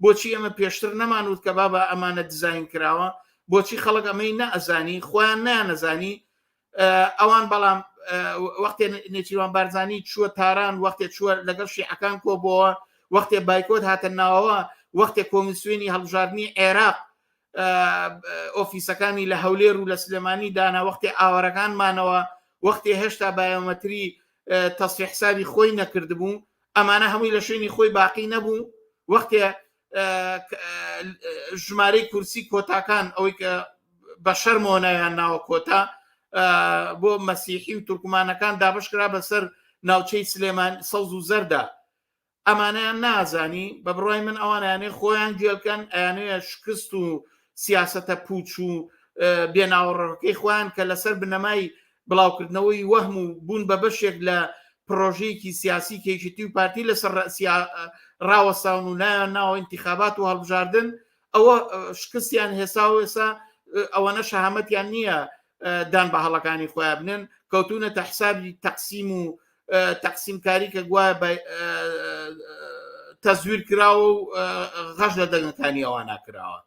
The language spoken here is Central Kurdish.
بۆچی ئێمە پێشتر نەمانوت کە بابە ئەمانە دیزاین کراوە؟ بۆچی خەڵک ئەمەی نەئەزانی؟ خۆیان نەیانەزانی ئەوان. بەڵام وەختێ نێچیروان بارزانی چووە تاران، وەختێ چووە لەگەڵ شیعەکان کۆبەوە، وەختێ بایکۆت هاتە ناوەوە، وەختێ کۆمیسیۆنی هەڵبژاردنی عێراق ئۆفیسەکانی لە هەولێر و لە سلێمانی دانا، وەختێ ئاوارەکان مانەوە، وەختێ هێشتا بایۆمەتری تەسفی حسابی خۆی نەکردبوو، ئەمانە هەمووی لە شوێنی خۆی باقی نەبوو. وەختێ ژمارەی کورسی کۆتاکان، ئەوەی کە بە شەرمەوە ناویان ناوە کۆتا، بۆ مەسیحی و تورکمانەکان دابشکرا بەسەر ناوچەی سلێمان سەوز و زەردا، ئەمانەیان نازانی؟ بە بڕای من ئەوانیانێ خۆیان گوێلکەن، ئەیانەیە شکست و سیاسەتە پوچ و بێناوەڕەکەی خۆیان کە لەسەر بنەمای بڵاوکردنەوەی وەهم و بوون بە بەشێک لە پرۆژەیەکی سیاسی کێشێتی و پارتی لەسەر ڕەسیا ڕاوەستاون و نایان ناوە انتخابات و هەڵبژاردن، ئەوە شکستیان هێسا و ئێسا ئەوەنە شەهامەتیان نییە دان بە هەڵەکانی خۆیان بنێن. کەوتونەتە حسابی تەقسیم و تەقسیمکاری کە گوایە بە تەزویر کراوە و غەش لە دەنگەکانی ئەوانە کراوە.